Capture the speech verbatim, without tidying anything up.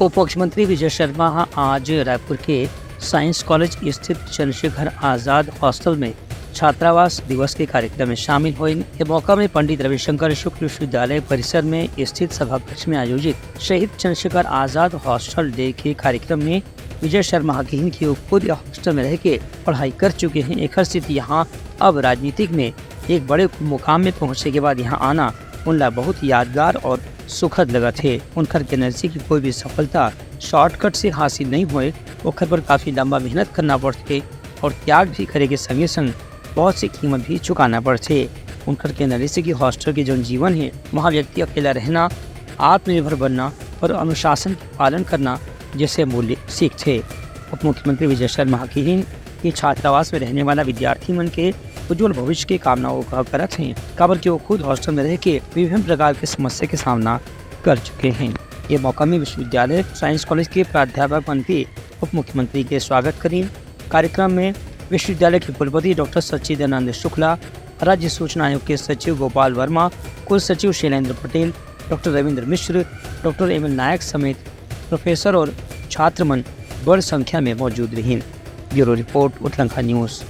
उप मुख्यमंत्री विजय शर्मा ह आज रायपुर के साइंस कॉलेज स्थित चंद्रशेखर आजाद हॉस्टल में छात्रावास दिवस के कार्यक्रम में शामिल होइन। ये मौका में पंडित रविशंकर शुक्ल विश्वविद्यालय परिसर में स्थित सभा कक्ष में आयोजित शहीद चंद्रशेखर आजाद हॉस्टल डे के कार्यक्रम में विजय शर्मा ह किहिन कि वो खुद ये हॉस्टल में रह के पढ़ाई कर चुके हैं। एकर सेती यहाँ अब राजनीतिक में एक बड़े मुकाम में पहुँचे के बाद यहाँ आना उनला बहुत यादगार और सुखद लगत हे। उनकर कहना हे कि कोई भी सफलता शॉर्टकट से हासिल नहीं होए, ओकर बर काफी लंबा मेहनत करना पड़थे और त्याग भी करे के संगे संग बहुत सी कीमत भी चुकाना पड़थे। उनकर कहना हे कि हॉस्टल के जौन जीवन हे, वहाँ व्यक्ति अकेला रहना, आत्मनिर्भर बनना और अनुशासन के पालन करना जैसे मूल्य सीखथे। उप मुख्यमंत्री विजय शर्मा ह किहिन कि छात्रावास में रहने वाला विद्यार्थी मन के उज्जवल भविष्य के कामना वो करत हैं, काबर कि वो खुद हॉस्टल में रह के विभिन्न प्रकार के समस्या के सामना कर चुके हैं। ये मौका में विश्वविद्यालय साइंस कॉलेज के प्राध्यापक मन भी उप मुख्यमंत्री के स्वागत करिन। कार्यक्रम में विश्वविद्यालय के कुलपति डॉक्टर सच्चिदानंद शुक्ला, राज्य सूचना आयोग के सचिव गोपाल वर्मा, कुल सचिव शैलेंद्र पटेल, डॉक्टर रविंद्र मिश्र, डॉक्टर एम एल नायक समेत प्रोफेसर और छात्र मन बड़ संख्या में मौजूद रहिन। Bureau report, Utlankha news.